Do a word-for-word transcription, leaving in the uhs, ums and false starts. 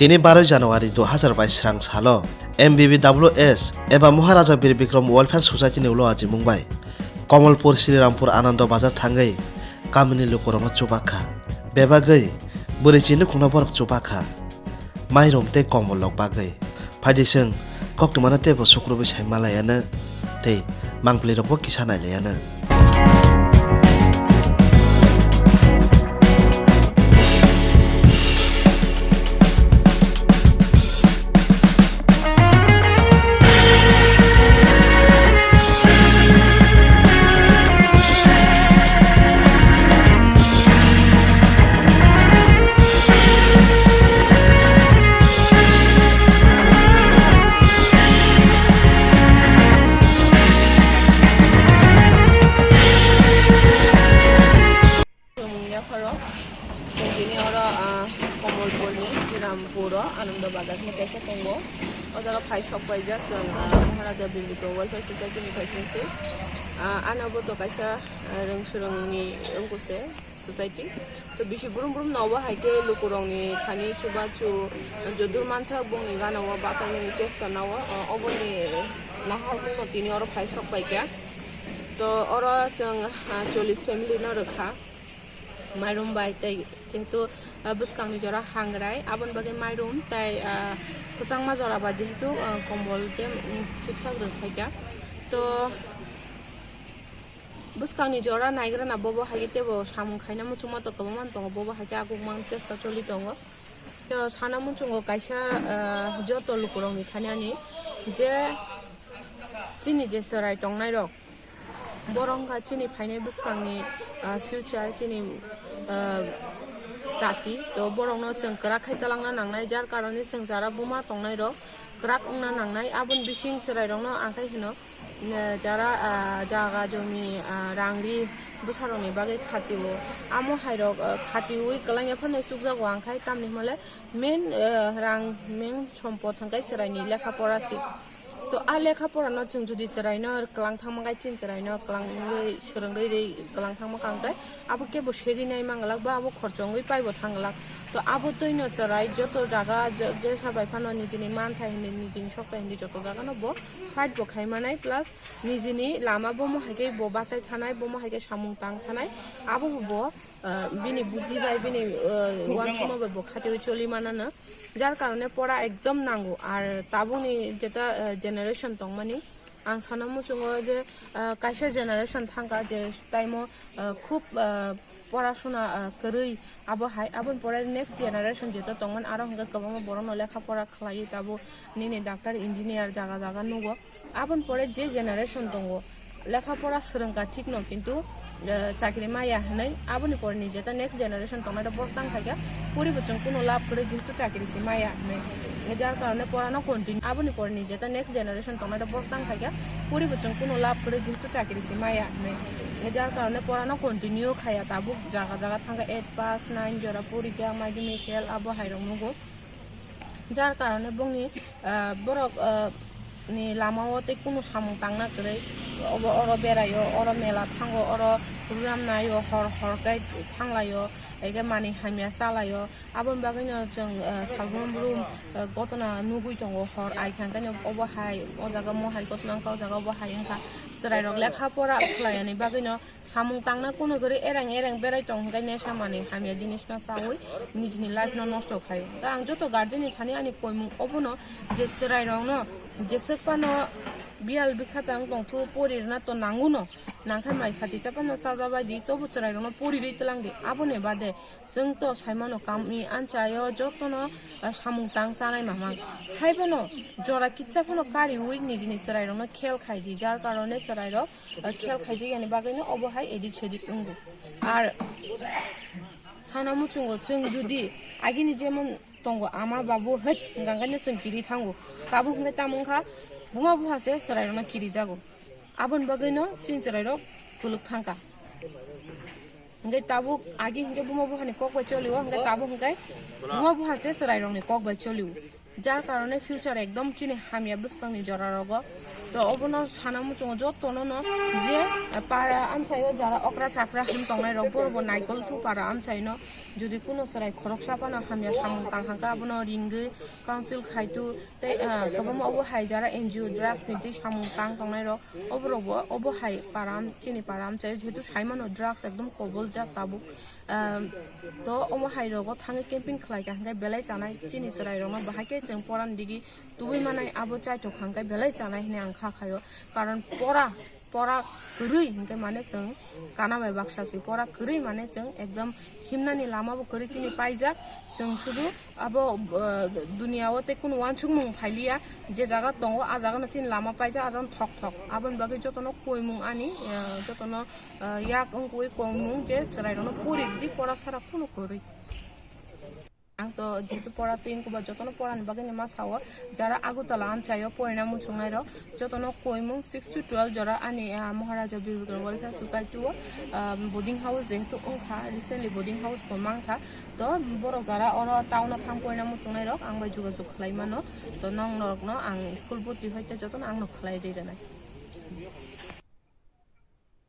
Tini baroi January dui hazar bais srang salo M B B W S eba Maharaja Bir Bikram Welfare Society ni ulo achimung bai Komolpur Srirampur Anando Bazar thangwi kamini lukurokno chubak kha. Bebagwi bwrwi chini khungno borok chubak kha. Mairum tei komol rok bagwi. Phaidi chwng koktwmano teibo sukrubwi sai malaiya no tei mangpili rokbo kisa nailaiyano. Chwng yapharo, chwng tini oro, ah, Komolpurni Srirampuro Anando Bazar hinwi kaisa tongo. O jaga phai sok paijak chwng, ah, Maharaja Bir Bikram Welfare Society ni kaisa tei, ah, ano bo to kaisa, ah, rwng swrwngni wngkose society. To bisi brum brum no obo hai khe lukurokni thani chubachu jodur mansa bongni gana o bachainani chesta nao, ah, oboni nahar no tini oro phai sok paikha. To oro chwng, ah, chollish family no rwkha. Mairum bai tei jehetu, ah, bwskangni jora hangrai, aboni bagwi mairum tei, ah, kwchangma jora ba jehetu, ah, kombol je, um, chuksak rwkhaikha. To bwskangni jora naigrana bobo hai teibo samung khaina muchungma to kwbangma tongo, bobo hai khe agukmani chesta choli tongo. To sana muchungo kaisa, ah, joto lukurokni thani ani je chini je chwrai tongnairok, borok wngkha chini phainai bwskangni, ah, future, chini, ah, jati. To borokno chwng kwrak khai twlangna nangnai, jar karone chwng jara buma tongnairok kwrak wngna nangnai. Aboni bising chwrairokno ang khai hwno, ah, jara, ah, jaga jomi, ah, rang ri bwsarokni bagwi khatio. Amo hairok, ah, khatiui kwlangya phano chukjago ang khai, tamni hwnle main, ah, rang, main sompot hwnkhe chwraini lekha pora se. To a lekha porano chwng jodi chwraino kwlang thangma khe chini chwraino kwlangwi swrwngwi rwi kwlang thangma kha hwnkhe abo kebo segwi nai manglak ba abo khorchongwi paibo thangglak. To abo twino chwrai joto jaga je, jesa bai phano nijini manthai hindi, nijini sokthai hindi joto jagano bo fight bo khai manai, plus nijini lama bomo hai khe bo bachai thanai, bomo hai khe samung tang thanai, abo bo, ah, bini buddhi bai, bini, ah, uansukma bai bo khatiui choli manano. Jar karone pora ekdom nango. Ar tabukni jeta, ah, generation tongmani, ang sana muchungo je, ah, kaisa generation thangkha je time o, ah, khub, ah, porasuna, ah, kwrwi, abo hai, aboni pore next generation jeto tongmani, aro hwnkhe kwbangma borokno lekha pora khlaiwi tabuk nini doctor, engineer jaga jaga nugo. Aboni pore je generation tongo, lekha pora swrwngkha thikno, kintu, eh, chakri maya hwnwi. Aboni porni jeta next generation tongnai rok borok tang khaikha, poribo chwng kuno lab kwrwi, jehetu chakri se maya hwnwi. Jar karone porano continue, aboni porni jeta next generation tongnai rok borok tang khaikha, poribo chwng kuno lab kwrwi, jehetu chakri se maya hwnwi. Jar karone porano continue khaya, tabuk jaga jaga thangkha, eight pass, nine jora porijak, madhyamik fail, abo hai rok nugo. Jar karone bongni, ah, borok, ah, ni lama o tei kunu samung tangna kwrwi. Obo oro beraio, oro mela thango, oro ruram naio, hor hor khe thanglaio, ege manwi hamya chalaio. Aboni bagwino chwng, ah, salbrum brum, ah, gotona nugwi tongo, hor ai kha hwnkhe obo hai, o jaga mo hai gotona wngkha, o jaga obo hai wngkha. Chwrairok lekha pora khlaiyani bagwino samung tangna kuno kwrwi ereng ereng berai tong hwnkhe nesa manwi hamya jinisno chaui nijini life no nosto khaio. Da ang joto guardian ni thani ani koimung obono je chwrairokno jeswk phano biyal bikha tang tongthu pori rwna to nanguno, nangkhe mai khati cha phano chajabai di, tobo chwrairokno pori rwi twlang di. Aboni bade chwng to saimano kamni anchaio jotono, ah, samung tang chanai mamang. Haibono jora kitsa phano kariui nijini chwrairokno khel khai di, jar karone chwrairok ah, khel khaijak yani bagwino obo hai edik sedik wngo. Ar sana muchungo chwng judi agini jemon tongo ama babu hwt hwnkha hwnkhe chwng kiri thango. Tabuk hwnkhe tamo wngkha buma buha se chwrairokno kirijago. Aboni bagwino chini chwrairok kwlwk thangkha. Hwnkhe tabuk agi hwnkhe buma buhani kok bai cholio, hwnkhe tabuk hwnkhe buma buha se chwrairokni kok bai cholio. Jar karone future ekdom chini hamya bwskangni jora rogo. To obono sana muchungo jotono no je para amchaio jara okra chakra ham tongnai rok, borok bo naikol thu para amchaino jodi kuno chwrai khoroksa phano hamya samung tang hangka abono ringwi council khaitu tei, ah, kwbangma obo hai jara N G O drugs ni twi samung tang tongnai rok, oborok bo obo hai para am-, chini para amchaio jehetu saimano drugs ekdom kobol jak tabuk. Ehm, to omo hai rogo thangwi camping khlai kha hwnkhe belai chanai chini chwrai rokno bahai khe chwng porani digi tubui manai abo chaitok hwnkhe belai chanai hinwi ang kha khaio. Karon pora, pora kwrwi hwnkhe mane chwng kana bai baksa si pora kwrwi mane chwng ekdom himnani lama bo kwrwi chini paijak. Chwng sudu abo, eh, duniya o tei kunu uansukmung phailiya, je jaga tongo a jaga no chini lama paijak, a jaga no thok thok. Aboni bagwi jotono koimung ani, eh, jotono ah, yak wngkui koimung je chwrairokno pori di, pora sara phano kwrwi. Ang to jehetu pora twi wngkha ba jotono porani bagwi ni ma sao, jara Agartala amchaio porina muchungnairok jotono koimung six to twelve jora ani, ah, Maharaja Bir Bikram Welfare Society o, ah, boarding house jehetu wngkha, recently boarding house bo mankha, to borok jara oro town o thang porina muchungnairok ang bai jogajog khlai mano, to nong norokno ang school boti hoite jotono ang no khlai ri rwnai.